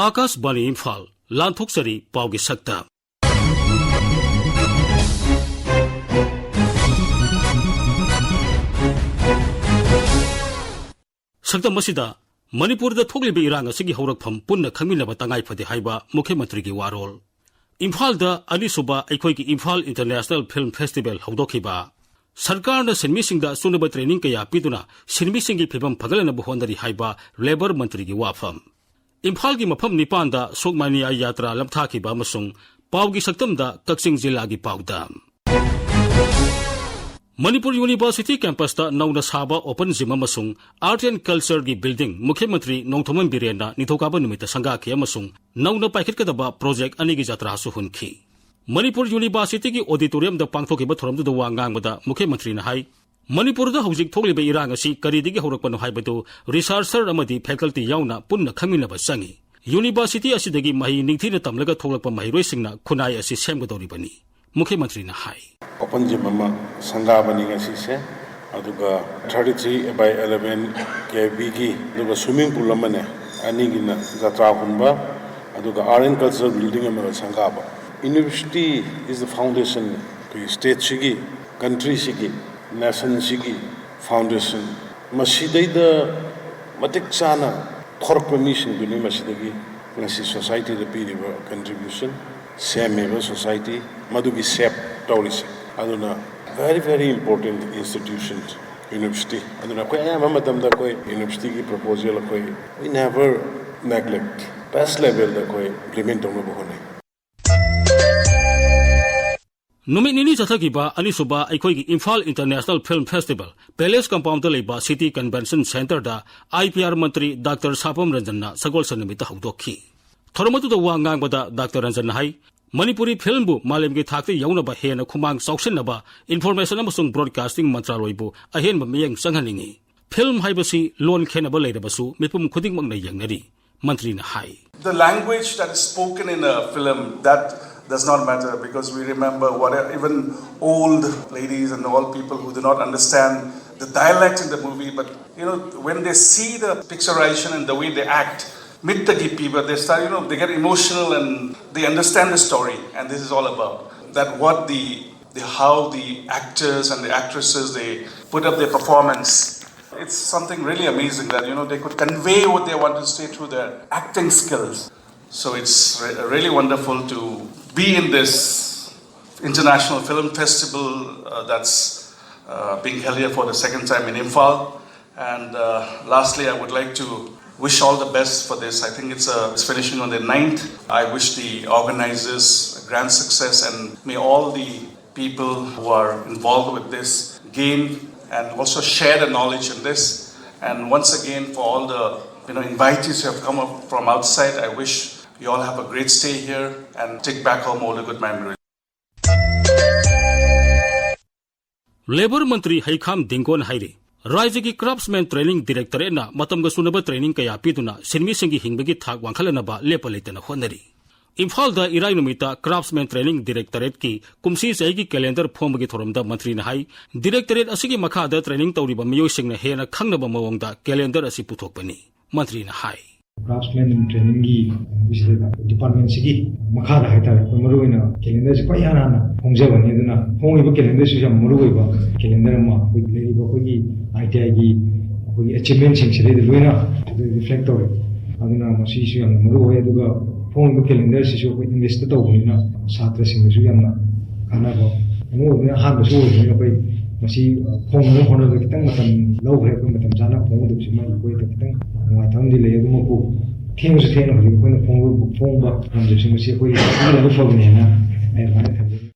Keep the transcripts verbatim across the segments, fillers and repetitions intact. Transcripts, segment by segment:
ꯑꯥꯀꯥꯁꯕꯥꯅꯤ ꯏꯝꯐꯥꯜ, ꯂꯥꯟꯊꯣꯛꯆꯔꯤ ꯄꯥꯎꯒꯤ ꯁꯛꯇꯝ꯫ ꯁꯛꯇꯝ ꯑꯁꯤꯗ ꯃꯅꯤꯄꯨꯔꯗ ꯊꯣꯛꯂꯤꯕ ꯏꯔꯥꯡ ꯑꯁꯤꯒꯤ ꯍꯧꯔꯛꯐꯝ ꯄꯨꯟꯅ ꯈꯪꯃꯤꯟꯅꯕ ꯇꯉꯥꯏ ꯐꯗꯦ ꯍꯥꯏꯕ ꯃꯨꯈ꯭ꯌ ꯃꯟꯇ꯭ꯔꯤꯒꯤ ꯋꯥꯔꯣꯜ꯫ ꯏꯝꯐꯥꯜꯗ ꯑꯅꯤꯁꯨꯕ ꯑꯩꯈꯣꯏꯒꯤ ꯏꯝꯐꯥꯜ ꯏꯟꯇꯔꯅꯦꯁꯅꯦꯜ ꯐꯤꯜꯝ ꯐꯦꯁꯇꯤꯚꯦꯜ ꯍꯧꯗꯣꯛꯈꯤꯕ꯫ ꯁꯔꯀꯥꯔꯅ ꯁꯤꯟꯃꯤꯁꯤꯡꯗ ꯑꯆꯨꯅꯕ ꯇ꯭ꯔꯦꯅꯤꯡ ꯀꯌꯥ ꯄꯤꯗꯨꯅ ꯁꯤꯟꯃꯤꯁꯤꯡꯒꯤ ꯐꯤꯚꯝ ꯐꯒꯠꯂꯅꯕ ꯍꯣꯠꯅꯔꯤ ꯍꯥꯏꯕ ꯂꯦꯕꯔ ꯃꯟꯇ꯭ꯔꯤꯒꯤ ꯋꯥꯐꯝ꯫ ꯏꯝꯐꯥꯜꯒꯤ ꯃꯐꯝ ꯅꯤꯄꯥꯟꯗ ꯁꯨꯛꯃꯥꯟꯌꯥ ꯌꯥꯇ꯭ꯔꯥ ꯂꯝꯊꯥꯈꯤꯕ ꯑꯃꯁꯨꯡ ꯄꯥꯎꯒꯤ ꯁꯛꯇꯝꯗ ꯀꯛꯆꯤꯡ ꯖꯤꯂꯥꯒꯤ ꯄꯥꯎꯗꯝ꯫ ꯃꯅꯤꯄꯨꯔ ꯌꯨꯅꯤꯚꯔꯁꯤꯇꯤ ꯀꯦꯝꯄꯁꯇ ꯅꯧꯅ ꯁꯥꯕ ꯑꯣꯄꯟ ꯖꯤꯝ ꯑꯃꯁꯨꯡ ꯑꯥꯔꯠ ꯑꯦꯟ ꯀꯜꯆꯔꯒꯤ ꯕꯤꯜꯗꯤꯡ ꯃꯨꯈ꯭ꯌ ꯃꯟꯇ꯭ꯔꯤ ꯅꯣꯡꯊꯣꯝꯕꯝ ꯕꯤꯔꯦꯟꯅ ꯅꯤꯡꯊꯧꯀꯥꯕ ꯅꯨꯃꯤꯠꯇ ꯁꯪꯒꯥꯈꯤ ꯑꯃꯁꯨꯡ ꯅꯧꯅ ꯄꯥꯏꯈꯠꯀꯗꯕ ꯄ꯭ꯔꯣꯖꯦꯛ ꯑꯅꯤꯒꯤ ꯖꯇ꯭ꯔꯥꯁꯨ ꯍꯨꯟꯈꯤ꯫ ꯃꯅꯤꯄꯨꯔ ꯌꯨꯅꯤꯚꯔꯁꯤꯇꯤꯒꯤ ꯑꯣꯗꯤꯇꯣꯔꯤꯌꯝꯗ ꯄꯥꯡꯊꯣꯛꯈꯤꯕ ꯊꯧꯔꯝꯗꯨꯗ ꯋꯥ ꯉꯥꯡꯕꯗ ꯃꯨꯈ꯭ꯌ ꯃꯟꯇ꯭ꯔꯤꯅ ꯍꯥꯏ, ꯃꯅꯤꯄꯨꯔꯗ ꯍꯧꯖꯤꯛ ꯊꯣꯛꯂꯤꯕ ꯏꯔꯥꯡ ꯑꯁꯤ ꯀꯔꯤꯗꯒꯤ ꯍꯧꯔꯛꯄꯅꯣ ꯍꯥꯏꯕꯗꯨ ꯔꯤꯁꯥꯔꯆꯔ ꯑꯃꯗꯤ ꯐꯦꯀꯜꯇꯤ ꯌꯥꯎꯅ ꯄꯨꯟꯅ ꯈꯪꯃꯤꯟꯅꯕ ꯆꯪꯏ꯫ ꯌꯨꯅꯤꯚꯔꯁꯤꯇꯤ ꯑꯁꯤꯗꯒꯤ ꯃꯍꯩ ꯅꯤꯡꯊꯤꯅ ꯇꯝꯂꯒ ꯊꯣꯛꯂꯛꯄ ꯃꯍꯩꯔꯣꯏꯁꯤꯡꯅ ꯈꯨꯟꯅꯥꯏ ꯑꯁꯤ ꯁꯦꯝꯒꯗꯧꯔꯤꯕꯅꯤ꯫ ꯃꯨꯈ꯭ꯌ ꯃꯟꯇ꯭ꯔꯤꯅ ꯍꯥꯏ꯫ ꯑꯣꯄꯟ ꯖꯤꯝ ꯑꯃ ꯁꯪꯒꯥꯕꯅꯤ ꯉꯁꯤꯁꯦ, ꯑꯗꯨꯒ thirty three by eleven ꯀꯦ ꯕꯤꯒꯤ, ꯑꯗꯨꯒ ꯁ꯭ꯋꯤꯃꯤꯡ ꯄꯨꯜ ꯑꯃꯅꯦ, ꯑꯅꯤꯒꯤꯅ ꯖꯇ꯭ꯔꯥ ꯍꯨꯟꯕ, ꯑꯗꯨꯒ ꯑꯥꯔꯠ ꯑꯦꯟ ꯀꯜꯆꯔ ꯕꯤꯜꯗꯤꯡ ꯑꯃꯒ ꯁꯪꯒꯥꯕ꯫ University is the foundation, ꯑꯩꯈꯣꯏꯒꯤ ꯁ꯭ꯇꯦꯠꯁꯤꯒꯤ, ꯀꯟꯇ꯭ꯔꯤꯁꯤꯒꯤ, ꯅꯦꯁꯟꯁꯤꯒꯤ foundation꯫ ꯃꯁꯤꯗꯩꯗ ꯃꯇꯤꯛ ꯆꯥꯅ ꯊꯣꯔꯛꯄ ꯃꯤꯁꯤꯡꯗꯨꯅꯤ ꯃꯁꯤꯗꯒꯤ ꯉꯁꯤ ꯁꯣꯁꯥꯏꯇꯤꯗ ꯄꯤꯔꯤꯕ ꯀꯟꯇ꯭ꯔꯤꯕ꯭ꯌꯨꯁꯟ, ꯁꯦꯝꯃꯤꯕ ꯁꯣꯁꯥꯏꯇꯤ, ꯃꯗꯨꯒꯤ ꯁꯦꯞ ꯇꯧꯔꯤꯁꯦ꯫ ꯑꯗꯨꯅ very, very important institution university꯫ ꯑꯗꯨꯅ ꯑꯩꯈꯣꯏ ꯑꯌꯥꯝꯕ ꯃꯇꯝꯗ ꯑꯩꯈꯣꯏ ꯌꯨꯅꯤꯚꯔꯁꯤꯇꯤꯒꯤ ꯄ꯭ꯔꯣꯄꯣꯖꯦꯜ ꯑꯩꯈꯣꯏ we never neglect, best levelꯗ ꯑꯩꯈꯣꯏ ꯏꯝꯄ꯭ꯂꯤꯃꯦꯟ ꯇꯧꯅꯕ ꯍꯣꯠꯅꯩ꯫ ꯅꯨꯃꯤꯠ ꯅꯤꯅꯤ ꯆꯠꯊꯈꯤꯕ ꯑꯅꯤꯁꯨꯕ ꯑꯩꯈꯣꯏꯒꯤ Imphal international film festival palace compound ꯂꯩꯕ ꯁꯤꯇꯤ ꯀꯟꯚꯦꯟꯁꯟ ꯁꯦꯟꯇꯔꯗ I P R Mantri doctor ꯁꯥꯄꯝ ꯔꯟꯖꯟꯅ ꯁꯒꯣꯜꯁꯦꯟ ꯅꯨꯃꯤꯠꯇ ꯍꯧꯗꯣꯛꯈꯤ꯫ ꯊꯧꯔꯝ ꯑꯗꯨꯗ ꯋꯥ ꯉꯥꯡꯕꯗ ꯗꯥꯛꯇꯔ ꯔꯟꯖꯟꯅ ꯍꯥꯏ, ꯃꯅꯤꯄꯨꯔꯤ ꯐꯤꯜꯝꯕꯨ ꯃꯥꯂꯦꯝꯒꯤ ꯊꯥꯛꯇ ꯌꯧꯅꯕ ꯍꯦꯟꯅ ꯈꯨꯃꯥꯡ ꯆꯥꯎꯁꯤꯟꯅꯕ ꯏꯟꯐꯣꯔꯃꯦꯁꯟ ꯑꯃꯁꯨꯡ ꯕ꯭ꯔꯣꯗꯀꯥꯁꯇꯤꯡ ꯃꯟꯇ꯭ꯔꯥꯂꯣꯏꯕꯨ ꯑꯍꯦꯟꯕ ꯃꯤꯠꯌꯦꯡ ꯆꯪꯍꯟꯅꯤꯡꯏ꯫ ꯐꯤꯜꯝ ꯍꯥꯏꯕꯁꯤ ꯂꯣꯟ ꯈꯦꯠꯅꯕ ꯂꯩꯔꯕꯁꯨ ꯃꯤꯄꯨꯝ ꯈꯨꯗꯤꯡꯃꯛꯅ ꯌꯦꯡꯅꯔꯤ꯫ ꯃꯟꯇ꯭ꯔꯤꯅ ꯍꯥꯏ꯫ The language that is spoken in a film, that does not matter, because we remember what even old ladies and all people who do not understand the dialect in the movie, but you know, when they see the picturization and the way they act, ꯃꯤꯠꯇꯒꯤ ꯄꯤꯕ, they start, you know, they get emotional and they understand the story, and this is all about that, what the, the how the actors and the actresses, they put up their performance. It's something really amazing that, you know, they could convey what they want to say through their acting skills. So it's re- really wonderful to be in this international film festival uh, that's uh, being held here for the second time in Imphal. And uh, lastly, I would like to wish all the best for this. I think it's, uh, it's finishing on the ninth. I wish the organizers grand success, and may all the people who are involved with this gain and also share the knowledge in this. And once again, for all the, you know, invitees who have come up from outside, I wish you all have a great stay here and take back home all the good memories. Labour ꯃꯟꯇ꯭ꯔꯤ ꯍꯩꯈꯥꯝ ꯗꯤꯡꯒꯣꯟ ꯍꯥꯏꯔꯤ, ꯔꯥꯖ꯭ꯌꯒꯤ Craftsman training ꯗꯤꯔꯦꯛꯇꯣꯔꯦꯠꯅ ꯃꯇꯝꯒ ꯆꯨꯅꯕ training ꯀꯌꯥ ꯄꯤꯗꯨꯅ ꯁꯤꯟꯃꯤꯁꯤꯡꯒꯤ ꯍꯤꯡꯕꯒꯤ ꯊꯥꯛ ꯋꯥꯡꯈꯠꯅꯅꯕ ꯂꯦꯞꯄ ꯂꯩꯇꯅ ꯍꯣꯠꯅꯔꯤ꯫ ꯏꯝꯐꯥꯜꯗ ꯏꯔꯥꯏ ꯅꯨꯃꯤꯠꯇ ꯀ꯭ꯔꯥꯐꯠꯁꯃꯦꯟ ꯇ꯭ꯔꯦꯅꯤꯡ ꯗꯤꯔꯦꯛꯇꯣꯔꯦꯠꯀꯤ ꯀꯨꯝꯁꯤ ꯆꯍꯤꯒꯤ ꯀꯦꯂꯦꯟꯗꯔ ꯐꯣꯡꯕꯒꯤ ꯊꯧꯔꯝꯗ ꯃꯟꯇ꯭ꯔꯤꯅ ꯍꯥꯏ, ꯗꯤꯔꯦꯛꯇꯣꯔꯦꯠ ꯑꯁꯤꯒꯤ ꯃꯈꯥꯗ ꯇ꯭ꯔꯦꯅꯤꯡ ꯇꯧꯔꯤꯕ ꯃꯤꯑꯣꯏꯁꯤꯡꯅ ꯍꯦꯟꯅ ꯈꯪꯅꯕ ꯃꯑꯣꯡꯗ ꯀꯦꯂꯦꯟꯗꯔ ꯑꯁꯤ ꯄꯨꯊꯣꯛꯄꯅꯤ꯫ ꯃꯟꯇ꯭ꯔꯤꯅ ꯍꯥꯏ꯫ ꯀ꯭ꯔꯥꯐꯠꯁꯃꯦꯟ ꯇ꯭ꯔꯦꯅꯤꯡꯒꯤ ꯁꯤꯗ ꯗꯤꯄꯥꯔꯠꯃꯦꯟꯁꯤꯒꯤ ꯃꯈꯥꯗ ꯍꯥꯏꯇꯥꯔꯦ, ꯑꯩꯈꯣꯏ ꯃꯔꯨꯑꯣꯏꯅ ꯀꯦꯂꯦꯟꯗꯔꯁꯤ ꯈ꯭ꯋꯥꯏ ꯏꯍꯥꯟ ꯍꯥꯟꯅ ꯐꯣꯡꯖꯕꯅꯤ꯫ ꯑꯗꯨꯅ ꯐꯣꯡꯉꯤꯕ ꯀꯦꯂꯦꯟꯗꯔꯁꯤꯁꯨ ꯌꯥꯝ ꯃꯔꯨ ꯑꯣꯏꯕ ꯀꯦꯂꯦꯟꯗꯔ ꯑꯃ, ꯑꯩꯈꯣꯏ ꯂꯩꯔꯤꯕ ꯑꯩꯈꯣꯏꯒꯤ ꯑꯥꯏ ꯇꯤ ꯑꯥꯏꯒꯤ ꯑꯩꯈꯣꯏꯒꯤ ꯑꯦꯆꯤꯞꯃꯦꯟꯁꯤꯡꯁꯤꯗꯩꯗ ꯂꯣꯏꯅ ꯑꯗꯨ ꯔꯤꯐ꯭ꯂꯦꯛ ꯇꯧꯔꯦ꯫ ꯑꯗꯨꯅ ꯃꯁꯤꯁꯨ ꯌꯥꯝꯅ ꯃꯔꯨ ꯑꯣꯏ꯫ ꯑꯗꯨꯒ ꯐꯣꯡꯉꯤꯕ ꯀꯦꯂꯦꯟꯗꯔꯁꯤꯁꯨ ꯑꯩꯈꯣꯏ ꯏꯪꯂꯤꯁꯇ ꯇꯧꯕꯅꯤꯅ ꯁꯥꯇ꯭ꯔꯁꯤꯡꯗꯁꯨ ꯌꯥꯝꯅ ꯀꯥꯟꯅꯕ ꯑꯃ ꯑꯣꯏꯕꯅꯤꯅ, ꯑꯍꯥꯟꯕꯁꯨ ꯑꯣꯏꯕꯅꯤꯅ ꯑꯩꯈꯣꯏ ꯃꯁꯤ ꯐꯣꯡꯅꯕ ꯍꯣꯠꯅꯕꯗ ꯈꯤꯇꯪ ꯃꯇꯝ ꯂꯧꯈ꯭ꯔꯦ꯫ ꯑꯩꯈꯣꯏ ꯃꯇꯝ ꯆꯥꯅ ꯐꯣꯡꯒꯗꯕꯁꯤꯃ ꯑꯩꯈꯣꯏꯗ ꯈꯤꯇꯪ ꯅꯨꯡꯉꯥꯏꯇꯕ ꯑꯃꯗꯤ ꯂꯩ꯫ ꯑꯗꯨꯃꯛꯄꯨ ꯊꯦꯡꯉꯁꯨ ꯊꯦꯡꯅ ꯍꯧꯖꯤꯛ ꯑꯩꯈꯣꯏꯅ ꯐꯣꯡꯕ ꯐꯣꯡꯕ ꯉꯝꯖꯕꯁꯤ ꯃꯁꯤ ꯑꯩꯈꯣꯏꯒꯤ ꯈ꯭ꯋꯥꯏꯗꯒꯤ ꯐꯕꯅꯦꯅ ꯑꯩ ꯑꯗꯨꯃꯥꯏꯅ ꯊꯝꯖꯅꯤꯡꯉꯤ꯫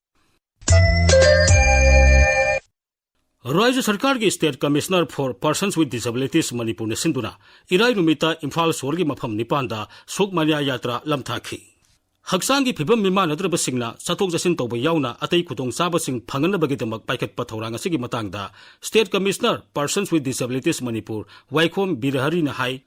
ꯔꯥꯖ꯭ꯌ ꯁꯔꯀꯥꯔꯒꯤ State Commissioner for Persons with Disabilities ꯃꯅꯤꯄꯨꯔꯅ ꯁꯤꯟꯗꯨꯅ ꯏꯔꯥꯏ ꯅꯨꯃꯤꯠꯇ ꯏꯝꯐꯥꯜ ꯁꯣꯍꯣꯔꯒꯤ ꯃꯐꯝ ꯅꯤꯄꯥꯟꯗ ꯁꯨꯈꯃꯥꯟꯌꯥ ꯌꯥꯇ꯭ꯔꯥ ꯂꯝꯊꯥꯈꯤ꯫ ꯍꯛꯆꯥꯡꯒꯤ ꯐꯤꯕꯝ ꯃꯤꯃꯥꯟꯅꯗ꯭ꯔꯕꯁꯤꯡꯅ ꯆꯠꯊꯣꯛ ꯆꯠꯁꯤꯟ ꯇꯧꯕ ꯌꯥꯎꯅ ꯑꯇꯩ ꯈꯨꯗꯣꯡꯆꯥꯕꯁꯤꯡ ꯐꯪꯍꯟꯅꯕꯒꯤꯗꯃꯛ ꯄꯥꯏꯈꯠꯄ ꯊꯧꯔꯥꯡ ꯑꯁꯤꯒꯤ ꯃꯇꯥꯡꯗ State Commissioner Persons with Disabilities Manipur ꯋꯥꯏꯈꯣꯝ ꯕꯤꯔꯍꯔꯤꯅ ꯍꯥꯏ,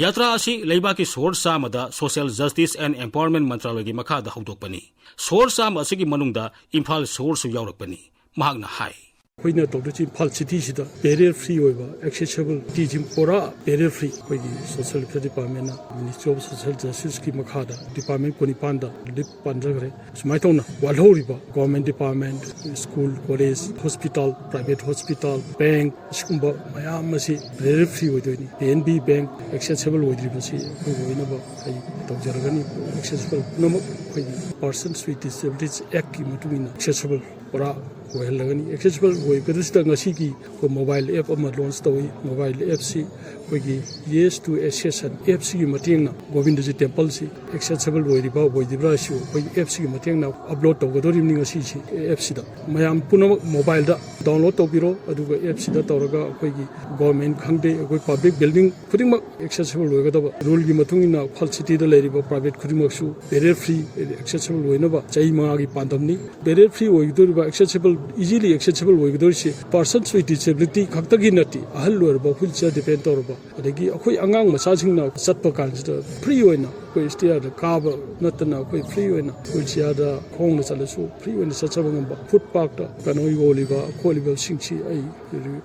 ꯌꯥꯇ꯭ꯔꯥ ꯑꯁꯤ ꯂꯩꯕꯥꯛꯀꯤ ꯁꯣꯍꯣꯔ ꯆꯥꯝꯃꯗ Social Justice and Empowerment ꯃꯟꯇ꯭ꯔꯥꯂꯣꯏꯒꯤ ꯃꯈꯥꯗ ꯍꯧꯗꯣꯛꯄꯅꯤ꯫ ꯁꯣꯍꯣꯔ ꯆꯥꯝꯃ ꯑꯁꯤꯒꯤ ꯃꯅꯨꯡꯗ ꯏꯝꯐꯥꯜ ꯁꯣꯍꯣꯔꯁꯨ ꯌꯥꯎꯔꯛꯄꯅꯤ꯫ ꯃꯍꯥꯛꯅ ꯍꯥꯏ꯫ ꯑꯩꯈꯣꯏꯅ ꯇꯧꯗꯣꯏꯁꯤ ꯏꯝꯐꯥꯜ ꯁꯤꯇꯤꯁꯤꯗ ꯕꯦꯔꯤꯌꯔ ꯐ꯭ꯔꯤ ꯑꯣꯏꯕ, ꯑꯦꯛꯁꯦꯁꯤꯕꯜ ꯁꯤꯇꯤꯁꯤ ꯄꯨꯔꯥ ꯕꯦꯔꯤꯌꯔ ꯐ꯭ꯔꯤ꯫ ꯑꯩꯈꯣꯏꯒꯤ ꯁꯣꯁꯤꯌꯦꯜ ꯋꯦꯜꯐꯤꯌꯔ ꯗꯤꯄꯥꯔꯠꯃꯦꯟꯅ ꯃꯤꯅꯤꯁꯇ꯭ꯔꯤ ꯑꯣꯐ ꯁꯣꯁꯤꯌꯦꯜ ꯖꯁꯇꯤꯁꯀꯤ ꯃꯈꯥꯗ ꯗꯤꯄꯥꯔꯠꯃꯦꯟ ꯀꯨꯟꯅꯤꯄꯥꯟꯗ ꯂꯤꯞ ꯄꯥꯟꯖꯈ꯭ꯔꯦ꯫ ꯁꯨꯃꯥꯏꯅ ꯇꯧꯅ ꯋꯥꯠꯍꯧꯔꯤꯕ government department, school, college, hospital, private hospital, bank, ꯑꯁꯤꯒꯨꯝꯕ ꯃꯌꯥꯝ ꯑꯁꯤ ꯕꯦꯔꯤꯌꯔ ꯐ꯭ꯔꯤ ꯑꯣꯏꯗꯣꯏꯅꯤ꯫ P N B bank accessible ꯑꯣꯏꯗ꯭ꯔꯤꯕꯁꯤ ꯑꯩꯈꯣꯏ ꯑꯣꯏꯅꯕ ꯑꯩ ꯇꯧꯖꯔꯒꯅꯤ꯫ ꯑꯦꯛꯁꯦꯁꯤꯕꯜ ꯄꯨꯝꯅꯃꯛ ꯑꯩꯈꯣꯏꯒꯤ Persons with Disabilities Actꯀꯤ ꯃꯇꯨꯡ ꯏꯟꯅ ꯑꯦꯛꯁꯦꯁꯤꯕꯜ ꯄꯨꯔꯥ ꯑꯣꯏꯍꯜꯂꯒꯅꯤ꯫ ꯑꯦꯛꯁꯦꯁꯤꯕꯜ ꯑꯣꯏꯒꯗꯧꯁꯤꯗ ꯉꯁꯤꯒꯤ ꯑꯩꯈꯣꯏ ꯃꯣꯕꯥꯏꯜ ꯑꯦꯞ ꯑꯃ ꯂꯣꯟꯆ ꯇꯧꯏ꯫ ꯃꯣꯕꯥꯏꯜ ꯑꯦꯞꯁꯤ ꯑꯩꯈꯣꯏꯒꯤ Yes to Accession ꯑꯦꯞꯁꯤꯒꯤ ꯃꯇꯦꯡꯅ ꯒꯣꯕꯤꯟꯗꯖꯤ ꯇꯦꯝꯄꯜꯁꯤ ꯑꯦꯛꯁꯦꯁꯤꯕꯜ ꯑꯣꯏꯔꯤꯕ ꯑꯣꯏꯗ꯭ꯔꯤꯕ꯭ꯔꯥ ꯍꯥꯏꯁꯨ ꯑꯩꯈꯣꯏꯒꯤ ꯑꯦꯞꯁꯤꯒꯤ ꯃꯇꯦꯡꯅ ꯑꯞꯂꯣꯗ ꯇꯧꯒꯗꯧꯔꯤꯕꯅꯤ꯫ ꯉꯁꯤꯁꯤ ꯑꯦꯞꯁꯤꯗ ꯃꯌꯥꯝ ꯄꯨꯝꯅꯃꯛ ꯃꯣꯕꯥꯏꯜꯗ ꯗꯥꯎꯟꯂꯣꯗ ꯇꯧꯕꯤꯔꯣ, ꯑꯗꯨꯒ ꯑꯦꯞꯁꯤꯗ ꯇꯧꯔꯒ ꯑꯩꯈꯣꯏꯒꯤ ꯒꯣꯔꯃꯦꯟ ꯈꯪꯗꯦ, ꯑꯩꯈꯣꯏ ꯄꯕ꯭ꯂꯤꯛ ꯕꯤꯜꯗꯤꯡ ꯈꯨꯗꯤꯡꯃꯛ ꯑꯦꯛꯁꯦꯁꯤꯕꯜ ꯑꯣꯏꯒꯗꯕ꯫ ꯔꯨꯜꯒꯤ ꯃꯇꯨꯡ ꯏꯟꯅ ꯏꯝꯐꯥꯜ ꯁꯤꯇꯤꯗ ꯂꯩꯔꯤꯕ ꯄ꯭ꯔꯥꯏꯚꯦꯠ ꯈꯨꯗꯤꯡꯃꯛꯁꯨ ꯕꯦꯔꯤꯌꯔ ꯐ꯭ꯔꯤ, ꯑꯦꯛꯁꯦꯁꯤꯕꯜ ꯑꯣꯏꯅꯕ ꯆꯍꯤ ꯃꯉꯥꯒꯤ ꯄꯥꯟꯗꯝꯅꯤ꯫ ꯕꯦꯔꯤꯌꯔ ꯐ꯭ꯔꯤ ꯑꯣꯏꯒꯗꯧꯔꯤꯕ, ꯑꯦꯛꯁꯦꯁꯤꯕꯜ, ꯏꯖꯤꯂꯤ ꯑꯦꯛꯁꯦꯁꯤꯕꯜ ꯑꯣꯏꯒꯗꯧꯔꯤꯁꯤ Persons with Disability ꯈꯛꯇꯒꯤ ꯅꯠꯇꯦ, ꯑꯍꯜ ꯑꯣꯏꯔꯕ, ꯍ꯭ꯋꯤꯜ ꯆꯤꯌꯔ ꯗꯤꯄꯦꯟ ꯇꯧꯔꯕ, ꯑꯗꯒꯤ ꯑꯩꯈꯣꯏ ꯑꯉꯥꯡ ꯃꯆꯥꯁꯤꯡꯅ ꯆꯠꯄ ꯀꯥꯟꯁꯤꯗ ꯐ꯭ꯔꯤ ꯑꯣꯏꯅ ꯑꯩꯈꯣꯏ ꯁ꯭ꯇꯦꯌꯔꯗ ꯀꯥꯕ ꯅꯠꯇꯅ ꯑꯩꯈꯣꯏ ꯐ꯭ꯔꯤ ꯑꯣꯏꯅ ꯍ꯭ꯋꯤꯜ ꯆꯤꯌꯔꯗ ꯈꯣꯡꯅ ꯆꯠꯂꯁꯨ ꯐ꯭ꯔꯤ ꯑꯣꯏꯅ ꯆꯠꯆꯕ ꯉꯝꯕ, ꯐꯨꯠ ꯄꯥꯛꯇ ꯀꯩꯅꯣ ꯌꯣꯜꯂꯤꯕ ꯈꯣꯠꯂꯤꯕꯁꯤꯡꯁꯤ ꯑꯩ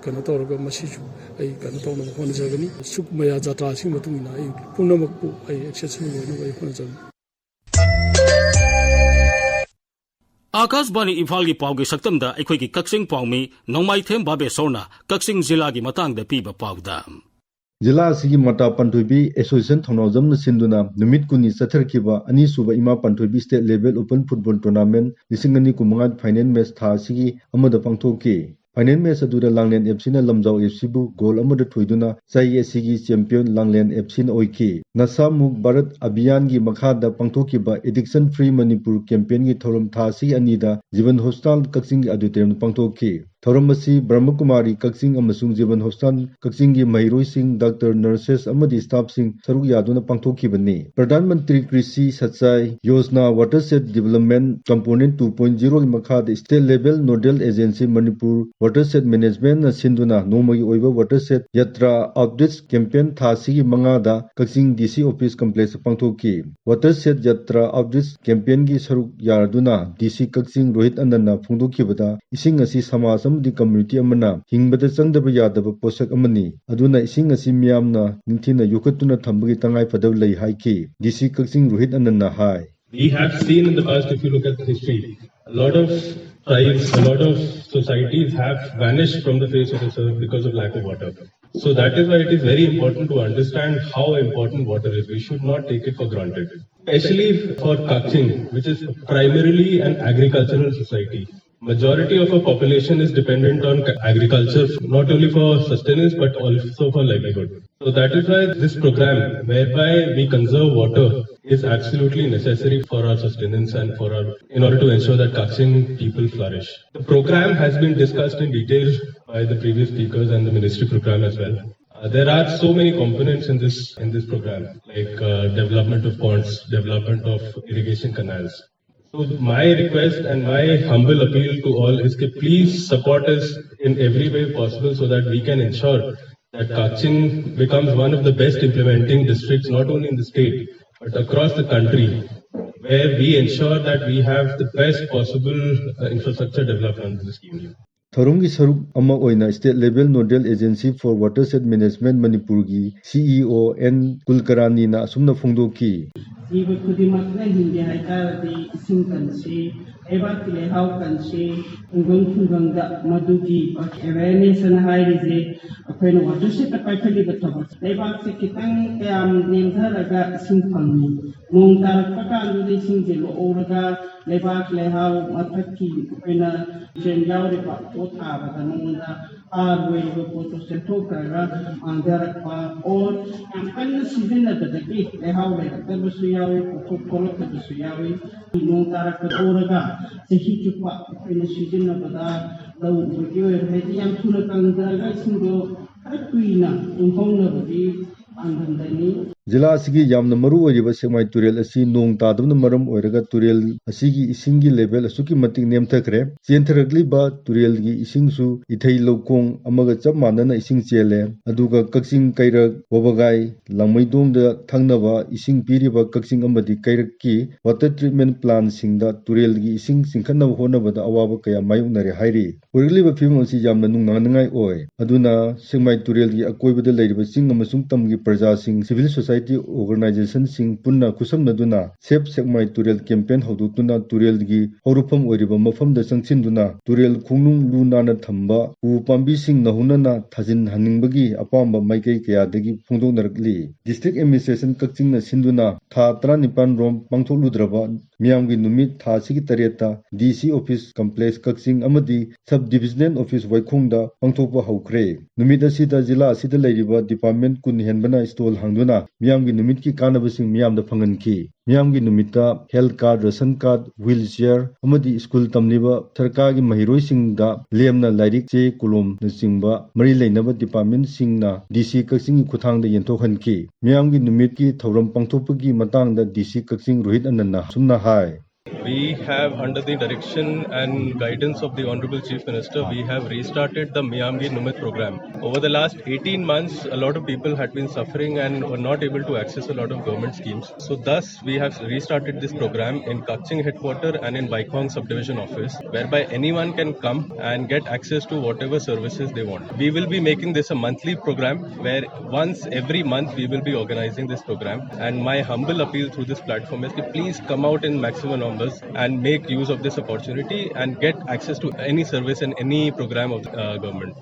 ꯀꯩꯅꯣ ꯇꯧꯔꯒ ꯃꯁꯤꯁꯨ ꯑꯩ ꯀꯩꯅꯣ ꯇꯧꯅꯕ ꯍꯣꯠꯅꯖꯒꯅꯤ꯫ ꯁꯨꯛ ꯃꯌꯥ ꯖꯇ꯭ꯔꯥꯁꯤꯒꯤ ꯃꯇꯨꯡ ꯏꯟꯅ ꯑꯩ ꯄꯨꯝꯅꯃꯛꯄꯨ ꯑꯩ ꯑꯦꯛꯁꯦꯁꯤꯕꯜ ꯑꯣꯏꯅꯕ ꯑꯩ ꯍꯣꯠꯅꯖꯒꯅꯤ꯫ ꯑꯥꯀꯥꯁꯕꯥꯅꯤ ꯏꯝꯐꯥꯜꯒꯤ ꯄꯥꯎꯒꯤ ꯁꯛꯇꯝꯗ ꯑꯩꯈꯣꯏꯒꯤ ꯀꯛꯆꯤꯡ ꯄꯥꯎꯃꯤ ꯅꯣꯡꯃꯥꯏꯊꯦꯝ ꯕꯥꯕꯦꯁꯣꯔꯅ ꯀꯛꯆꯤꯡ ꯖꯤꯂꯥꯒꯤ ꯃꯇꯥꯡꯗ ꯄꯤꯕ ꯄꯥꯎꯗ꯫ ꯖꯤꯂꯥ ꯑꯁꯤꯒꯤ ꯃꯇꯥ ꯄꯥꯟꯊꯣꯏꯕꯤ ꯑꯦꯁꯣꯁꯤꯌꯦꯁꯟ ꯊꯧꯅꯥꯎꯖꯝꯅ ꯁꯤꯟꯗꯨꯅ ꯅꯨꯃꯤꯠ ꯀꯨꯟꯅꯤ ꯆꯠꯊꯔꯛꯈꯤꯕ ꯑꯅꯤꯁꯨꯕ ꯏꯃꯥ ꯄꯥꯟꯊꯣꯏꯕꯤ state level open football tournament ꯂꯤꯁꯤꯡ ꯑꯅꯤ ꯀꯨꯟꯃꯉꯥ ꯐꯥꯏꯅꯦꯜ ꯃꯦꯆ ꯊꯥ ꯑꯁꯤꯒꯤ ꯑꯃꯗ ꯄꯥꯡꯊꯣꯛꯈꯤ꯫ ꯐꯥꯏꯅꯦꯜ ꯃꯦꯆ ꯑꯗꯨꯗ ꯂꯥꯡꯂꯦꯟ ꯑꯦꯐ ꯁꯤꯅ ꯂꯝꯖꯥꯎ ꯑꯦꯐ ꯁꯤꯕꯨ ꯒꯣꯜ ꯑꯃꯗ ꯊꯣꯏꯗꯨꯅ ꯆꯍꯤ ꯑꯁꯤꯒꯤ ꯆꯦꯝꯄꯤꯌꯟ ꯂꯥꯡꯂꯦꯟ ꯑꯦꯐ ꯁꯤꯅ ꯑꯣꯏꯈꯤ꯫ ꯅꯁꯥ ꯃꯨꯛ ꯚꯥꯔꯠ ꯑꯚꯤꯌꯥꯟꯒꯤ ꯃꯈꯥꯗ ꯄꯥꯡꯊꯣꯛꯈꯤꯕ ꯑꯦꯗꯤꯛꯁꯟ ꯐ꯭ꯔꯤ ꯃꯅꯤꯄꯨꯔ ꯀꯦꯝꯄꯦꯟꯒꯤ ꯊꯧꯔꯝ ꯊꯥ ꯑꯁꯤꯒꯤ ꯑꯅꯤꯗ ꯖꯤꯕꯟ ꯍꯣꯁꯄꯤꯇꯥꯜ ꯀꯛꯆꯤꯡꯒꯤ ꯑꯣꯗꯤꯇꯣꯔꯤꯌꯝꯗ ꯄꯥꯡꯊꯣꯛꯈꯤ꯫ ꯊꯧꯔꯝ ꯑꯁꯤ ꯕ꯭ꯔꯍꯃꯀꯨꯃꯥꯔꯤ ꯀꯛꯆꯤꯡ ꯑꯃꯁꯨꯡ ꯖꯤꯕꯟ ꯍꯣꯁꯄꯤꯇꯥꯜ ꯀꯛꯆꯤꯡꯒꯤ ꯃꯍꯩꯔꯣꯏꯁꯤꯡ, ꯗꯥꯛꯇꯔ, ꯅꯔꯁꯦꯁ ꯑꯃꯗꯤ ꯁ꯭ꯇꯥꯐꯁꯤꯡ ꯁꯔꯨꯛ ꯌꯥꯗꯨꯅ ꯄꯥꯡꯊꯣꯛꯈꯤꯕꯅꯤ꯫ ꯄ꯭ꯔꯙꯥꯟ ꯃꯟꯇ꯭ꯔꯤ ꯀ꯭ꯔꯤꯁꯤ ꯁꯆꯥꯏ Yojana watershed development component two point ꯖꯤꯔꯣꯒꯤ ꯃꯈꯥꯗ state level nodal agency Manipur watershed ꯃꯦꯅꯦꯖꯃꯦꯟꯠꯅ ꯁꯤꯟꯗꯨꯅ ꯅꯣꯡꯃꯒꯤ ꯑꯣꯏꯕ watershed Yatra outreach campaign ꯊꯥ ꯑꯁꯤꯒꯤ ꯃꯉꯥꯗ ꯀꯛꯆꯤꯡ ꯗꯤ ꯁꯤ ꯑꯣꯐꯤꯁ ꯀꯝꯄ꯭ꯂꯦꯛꯁꯇ ꯄꯥꯡꯊꯣꯛꯈꯤ꯫ ꯋꯥꯇꯔ ꯁꯦꯠ ꯌꯥꯇ꯭ꯔꯥ ꯑꯥꯎꯠꯔꯤꯆ ꯀꯦꯝꯄꯦꯟꯒꯤ ꯁꯔꯨꯛ ꯌꯥꯔꯗꯨꯅ ꯗꯤ ꯁꯤ ꯀꯛꯆꯤꯡ ꯔꯣꯍꯤꯠ ꯑꯅꯟꯅ ꯐꯣꯡꯗꯣꯛꯈꯤꯕꯗ, ꯏꯁꯤꯡ ꯑꯁꯤ ꯁꯃꯥꯖ ꯑꯃꯗꯤ ꯀꯝꯃ꯭ꯌꯨꯅꯤꯇꯤ ꯑꯃꯅ ꯍꯤꯡꯕꯗ ꯆꯪꯗꯕ ꯌꯥꯗꯕ ꯄꯣꯠꯁꯛ ꯑꯃꯅꯤ꯫ ꯑꯗꯨꯅ ꯏꯁꯤꯡ ꯑꯁꯤ ꯃꯤꯌꯥꯝꯅ ꯅꯤꯡꯊꯤꯅ ꯌꯣꯛꯈꯠꯇꯨꯅ ꯊꯝꯕꯒꯤ ꯇꯉꯥꯏ ꯐꯗꯕ ꯂꯩ ꯍꯥꯏꯈꯤ꯫ ꯗꯤ ꯁꯤ ꯀꯛꯆꯤꯡ ꯔꯣꯍꯤꯠ ꯑꯅꯟꯅ ꯍꯥꯏ꯫ We have seen in the past, if you look at history, a lot of tribes, a lot of societies have vanished from the face of this earth because of lack of water. So that is why it is very important to understand how important water is. We should not take it for granted. Especially for Kakching, which is primarily an agricultural society. Majority of our population is dependent on agriculture, not only for sustenance but also for livelihood. So that is why this program, whereby we conserve water, is absolutely necessary for our sustenance and for our, in order to ensure that Kakching people flourish. The program has been discussed in detail by the previous speakers and the ministry program as well. Uh, there are so many components in this in this program, like uh, development of ponds, development of irrigation canals. So my request and my humble appeal to all is to please support us in every way possible so that we can ensure that Kakching becomes one of the best implementing districts, not only in the state, but across the country, where we ensure that we have the best possible uh, infrastructure development under the scheme. ꯊꯧꯔꯝꯒꯤ ꯁꯔꯨꯛ ꯑꯃ ꯑꯣꯏꯅ State Level Nodal Agency for Watershed Management ꯃꯅꯤꯄꯨꯔꯒꯤ ꯁꯤ E ꯑꯣ and ꯀꯨꯜꯀꯔꯥꯅꯤꯅ ꯑꯁꯨꯝꯅ ꯐꯣꯡꯗꯣꯛꯈꯤ꯫ ꯖꯤꯕ ꯈꯨꯗꯤꯡꯃꯛꯅ ꯍꯤꯡꯒꯦ ꯍꯥꯏꯇꯥꯔꯗꯤ ꯏꯁꯤꯡ ꯀꯟꯁꯤ, ꯂꯩꯕꯥꯛꯀꯤ ꯂꯩꯍꯥꯎ ꯀꯟꯁꯤ, ꯈꯨꯡꯒꯪ ꯈꯨꯡꯒꯪꯗ ꯃꯗꯨꯒꯤ awareness ꯑꯅ ꯍꯥꯏꯔꯤꯁꯦ ꯑꯩꯈꯣꯏꯅ watershed ꯇ ꯄꯥꯏꯈꯠꯂꯤꯕ ꯊꯕꯛ꯫ ꯂꯩꯕꯥꯛꯁꯦ ꯈꯤꯇꯪ ꯀꯌꯥꯝ ꯅꯦꯝꯊꯔꯒ ꯏꯁꯤꯡ ꯐꯪꯉꯤ꯫ ꯅꯣꯡ ꯇꯥꯔꯛꯄ ꯀꯥꯟꯗꯨꯗ ꯏꯁꯤꯡꯁꯦ ꯂꯣꯛꯍꯧꯔꯒ ꯂꯩꯕꯥꯛ ꯂꯩꯍꯥꯎ ꯃꯊꯛꯀꯤ ꯑꯩꯈꯣꯏꯅ nutrient ꯌꯥꯎꯔꯤꯕ ꯄꯣꯠ ꯊꯥꯕꯗ ꯃꯉꯣꯟꯗ ꯍꯥꯔ ꯑꯣꯏꯔꯤꯕ ꯄꯣꯠꯇꯣ ꯆꯦꯟꯊꯣꯛꯈ꯭ꯔꯒ ꯃꯥꯡꯊꯔꯛꯄ, or ꯌꯥꯝ ꯀꯟꯅ ꯁꯤꯖꯤꯟꯅꯕꯗꯒꯤ ꯂꯩꯍꯥꯎ ꯂꯩꯔꯛꯇꯕꯁꯨ ꯌꯥꯎꯏ, ꯄꯣꯠꯊꯣꯛ ꯊꯣꯛꯂꯛꯇꯕꯁꯨ ꯌꯥꯎꯏ꯫ ꯅꯣꯡ ꯇꯥꯔꯛꯄꯗ ꯑꯣꯔꯒ ꯆꯍꯤ ꯆꯨꯞꯄ ꯑꯩꯈꯣꯏꯅ ꯁꯤꯖꯤꯟꯅꯕꯗ ꯂꯧ ꯎꯕꯒꯤ ꯑꯣꯏꯔꯣ, ꯍꯥꯏꯗꯤ ꯌꯥꯝ ꯊꯨꯅ ꯀꯪꯗ꯭ꯔꯒ ꯏꯁꯤꯡꯗꯣ ꯈꯔ ꯀꯨꯏꯅ ꯇꯨꯡꯍꯧꯅꯕꯒꯤ ꯄꯥꯟꯗꯝꯗꯅꯤ꯫ ꯖꯤꯂꯥ ꯑꯁꯤꯒꯤ ꯌꯥꯝꯅ ꯃꯔꯨ ꯑꯣꯏꯔꯤꯕ ꯁꯦꯛꯃꯥꯏ ꯇꯨꯔꯦꯜ ꯑꯁꯤ ꯅꯣꯡ ꯇꯥꯗꯕꯅ ꯃꯔꯝ ꯑꯣꯏꯔꯒ ꯇꯨꯔꯦꯜ ꯑꯁꯤꯒꯤ ꯏꯁꯤꯡꯒꯤ ꯂꯦꯚꯦꯜ ꯑꯁꯨꯛꯀꯤ ꯃꯇꯤꯛ ꯅꯦꯝꯊꯈ꯭ꯔꯦ꯫ ꯆꯦꯟꯊꯔꯛꯂꯤꯕ ꯇꯨꯔꯦꯜꯒꯤ ꯏꯁꯤꯡꯁꯨ ꯏꯊꯩ ꯂꯧꯈꯣꯡ ꯑꯃꯒ ꯆꯞ ꯃꯥꯟꯅꯅ ꯏꯁꯤꯡ ꯆꯦꯜꯂꯦ꯫ ꯑꯗꯨꯒ ꯀꯛꯆꯤꯡ, ꯀꯩꯔꯛ, ꯋꯥꯕꯒꯥꯏ, ꯂꯥꯡꯃꯩꯗꯣꯡꯗ ꯊꯛꯅꯕ ꯏꯁꯤꯡ ꯄꯤꯔꯤꯕ ꯀꯛꯆꯤꯡ ꯑꯃꯗꯤ ꯀꯩꯔꯛꯀꯤ water treatment plantꯁꯤꯡꯗ ꯇꯨꯔꯦꯜꯒꯤ ꯏꯁꯤꯡ ꯆꯤꯡꯈꯠꯅꯕ ꯍꯣꯠꯅꯕꯗ ꯑꯋꯥꯕ ꯀꯌꯥ ꯃꯥꯌꯣꯛꯅꯔꯦ ꯍꯥꯏꯔꯤ꯫ ꯑꯣꯏꯔꯛꯂꯤꯕ ꯐꯤꯕꯝ ꯑꯁꯤ ꯌꯥꯝꯅ ꯅꯨꯡꯅꯥꯡꯅꯤꯡꯉꯥꯏ ꯑꯣꯏ꯫ ꯑꯗꯨꯅ ꯁꯦꯛꯃꯥꯏ ꯇꯨꯔꯦꯜꯒꯤ ꯑꯀꯣꯏꯕꯗ ꯂꯩꯔꯤꯕ ꯆꯤꯡ ꯑꯃꯁꯨꯡ ꯇꯝꯒꯤ ꯄ꯭ꯔꯖꯥꯁꯤꯡ, civil society organizationꯁꯤꯡ ꯄꯨꯟꯅ ꯈꯨꯠꯁꯝꯅꯗꯨꯅ Save ꯁꯦꯛꯃꯥꯏ ꯇꯨꯔꯦꯜ campaign ꯍꯧꯗꯣꯛꯇꯨꯅ ꯇꯨꯔꯦꯜꯒꯤ ꯍꯧꯔꯛꯐꯝ ꯑꯣꯏꯔꯤꯕ ꯃꯐꯝꯗ ꯆꯪꯁꯤꯟꯗꯨꯅ ꯇꯨꯔꯦꯜ ꯈꯣꯡꯅꯨꯡ ꯂꯨ ꯅꯥꯟꯅ ꯊꯝꯕ, ꯎ ꯄꯥꯝꯕꯤꯁꯤꯡ ꯅꯧꯍꯧꯅꯅ ꯊꯥꯖꯤꯟꯍꯟꯅꯤꯡꯕꯒꯤ ꯑꯄꯥꯝꯕ ꯃꯥꯏꯀꯩ ꯀꯌꯥꯗꯒꯤ ꯐꯣꯡꯗꯣꯛꯅꯔꯛꯂꯤ꯫ District Administration ꯀꯛꯆꯤꯡꯅ ꯁꯤꯟꯗꯨꯅ ꯊꯥ ꯇꯔꯥꯅꯤꯄꯥꯟ ꯔꯣꯝ ꯄꯥꯡꯊꯣꯛꯂꯨꯗ꯭ꯔꯕ ꯃꯤꯌꯥꯝꯒꯤ ꯅꯨꯃꯤꯠ ꯊꯥ ꯑꯁꯤꯒꯤ ꯇꯔꯦꯠꯇ DC office complex ꯀꯛꯆꯤꯡ ꯑꯃꯗꯤ Sub Divisional Office ꯋꯥꯏꯈꯣꯡꯗ ꯄꯥꯡꯊꯣꯛꯄ ꯍꯧꯈ꯭ꯔꯦ꯫ ꯅꯨꯃꯤꯠ ꯑꯁꯤꯗ ꯖꯤꯂꯥ ꯑꯁꯤꯗ ꯂꯩꯔꯤꯕ department ꯀꯨꯟ ꯍꯦꯟꯕꯅ stall ꯍꯥꯡꯗꯨꯅ ꯃꯤꯌꯥꯝꯒꯤ ꯅꯨꯃꯤꯠꯀꯤ ꯀꯥꯟꯅꯕꯁꯤꯡ ꯃꯤꯌꯥꯝꯗ ꯐꯪꯍꯟꯈꯤ꯫ ꯃꯤꯌꯥꯝꯒꯤ ꯅꯨꯃꯤꯠꯇ health card, ration card, wheelchair ꯑꯃꯗꯤ school ꯇꯝꯂꯤꯕ ꯁꯔꯀꯥꯔꯒꯤ ꯃꯍꯩꯔꯣꯏꯁꯤꯡꯗ ꯂꯦꯝꯅ ꯂꯥꯏꯔꯤꯛ, ꯆꯦ, ꯀꯣꯂꯣꯝꯅꯆꯤꯡꯕ ꯃꯔꯤ ꯂꯩꯅꯕ departmentꯁꯤꯡꯅ DC ꯀꯛꯆꯤꯡꯒꯤ ꯈꯨꯠꯊꯥꯡꯗ ꯌꯦꯟꯊꯣꯛꯍꯟꯈꯤ꯫ ꯃꯤꯌꯥꯝꯒꯤ ꯅꯨꯃꯤꯠꯀꯤ ꯊꯧꯔꯝ ꯄꯥꯡꯊꯣꯛꯄꯒꯤ ꯃꯇꯥꯡꯗ DC ꯀꯛꯆꯤꯡ ꯔꯣꯍꯤꯠ ꯑꯅꯟꯅ ꯑꯁꯨꯝꯅ ꯍꯥꯏ꯫ We have, under the direction and guidance of the Honorable Chief Minister, we have restarted the Miyamgi Numit program. Over the last eighteen months, a lot of people had been suffering and were not able to access a lot of government schemes. So thus, we have restarted this program in Kakching headquarter and in Baikhong subdivision office, whereby anyone can come and get access to whatever services they want. We will be making this a monthly program where once every month we will be organizing this program. And my humble appeal through this platform is to please come out in maximum numbers and make use of this opportunity and get access to any service and any program of the uh, government.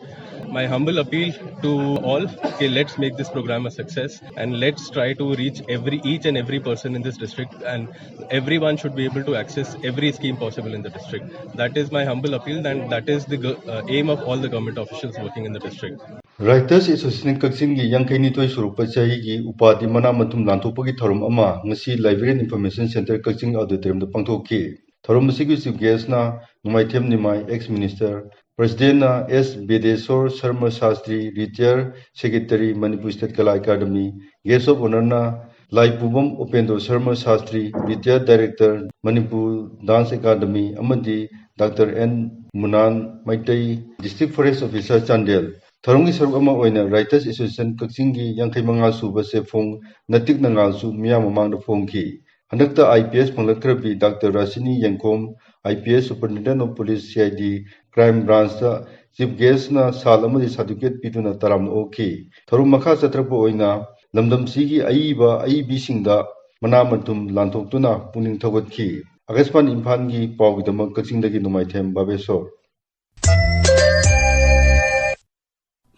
My humble appeal to all, okay, let's make this program a success and let's try to reach every, each and every person in this district, and everyone should be able to access every scheme possible in the district. That is my humble appeal, and that is the go- uh, aim of all the government officials working in the district. Writers Association ꯀꯛꯆꯤꯡꯒꯤ ꯌꯥꯡꯈꯩꯅꯤꯊꯣꯏ ꯁꯨꯔꯛꯄ ꯆꯍꯤꯒꯤ ꯎꯄꯥꯗꯤ ꯃꯅꯥ ꯃꯊꯨꯝ ꯂꯥꯟꯊꯣꯛꯄꯒꯤ ꯊꯧꯔꯝ ꯑꯃ ꯉꯁꯤ Library and Information Centre ꯀꯛꯆꯤꯡ auditoriumꯗ ꯄꯥꯡꯊꯣꯛꯈꯤ꯫ ꯊꯧꯔꯝ ꯑꯁꯤꯒꯤ chief guestꯅ Nongmaithem Nimai, ex minister, Presidentꯅ S Bedeswar Sharma Shastri, Retired Secretary, Manipur State Kala Academy, Guest of Honourꯅ Laipubam Upendra Sharma Shastri, Retired Director, Manipur Dance Academy, ꯑꯃꯗꯤ Doctor N Munan Maitei, District Forest Officer, Chandel꯫ ꯊꯧꯔꯝꯒꯤ ꯁꯔꯨꯛ ꯑꯃ ꯑꯣꯏꯅ Writers Association ꯀꯛꯆꯤꯡꯒꯤ ꯌꯥꯡꯈꯩ ꯃꯉꯥ ꯁꯨꯕ ꯆꯦꯐꯣꯡ ꯅꯇꯤꯛ ꯅꯉꯥꯜꯁꯨ ꯃꯤꯌꯥꯝ ꯃꯃꯥꯡꯗ ꯐꯣꯡꯈꯤ꯫ ꯍꯟꯗꯛꯇ I P S ꯐꯪꯂꯛꯇ꯭ꯔꯕꯤ Doctor ꯔꯥꯁꯤꯅꯤ ꯌꯦꯡꯈꯣꯝ, I P S Superintendent of Police, C I D, Crime Branchꯇ Chief Guestꯅ ꯁꯥꯜ ꯑꯃꯗꯤ certificate ꯄꯤꯗꯨꯅ ꯇꯔꯥꯝꯅ ꯑꯣꯛꯈꯤ꯫ ꯊꯧꯔꯝ ꯃꯈꯥ ꯆꯠꯊꯔꯛꯄ ꯑꯣꯏꯅ ꯂꯝꯗꯝꯁꯤꯒꯤ ꯑꯏꯕ ꯑꯏꯕꯤꯁꯤꯡꯗ ꯃꯅꯥ ꯃꯊꯨꯝ ꯂꯥꯟꯊꯣꯛꯇꯨꯅ ꯄꯨꯛꯅꯤꯡ ꯊꯧꯒꯠꯈꯤ꯫ ꯑꯥꯀꯥꯁꯕꯥꯅꯤ ꯏꯝꯐꯥꯜꯒꯤ ꯄꯥꯎꯒꯤꯗꯃꯛ ꯀꯛꯆꯤꯡꯗꯒꯤ ꯅꯣꯡꯃꯥꯏꯊꯦꯝ ꯕꯥꯕꯦꯁꯣꯔ꯫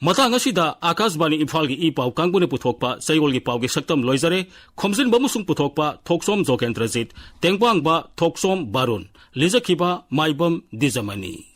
ꯃꯇꯥꯡ ꯑꯁꯤꯗ ꯑꯥꯀꯥꯁꯕꯥꯅꯤ ꯏꯝꯐꯥꯜꯒꯤ ꯏ ꯄꯥꯎ ꯀꯥꯡꯕꯨꯅ ꯄꯨꯊꯣꯛꯄ ꯆꯌꯣꯜꯒꯤ ꯄꯥꯎꯒꯤ ꯁꯛꯇꯝ ꯂꯣꯏꯖꯔꯦ꯫ ꯈꯣꯝꯖꯤꯟꯕ ꯑꯃꯁꯨꯡ ꯄꯨꯊꯣꯛꯄ ꯊꯣꯛꯆꯣꯝ ꯖꯣꯒꯦꯟꯗ꯭ꯔꯖꯤꯠ, ꯇꯦꯡꯕꯥꯡꯕ ꯊꯣꯛꯆꯣꯝ ꯕꯥꯔꯨꯟ, ꯂꯤꯖꯈꯤꯕ ꯃꯥꯏꯕꯝ ꯗꯤꯖꯃꯅꯤ꯫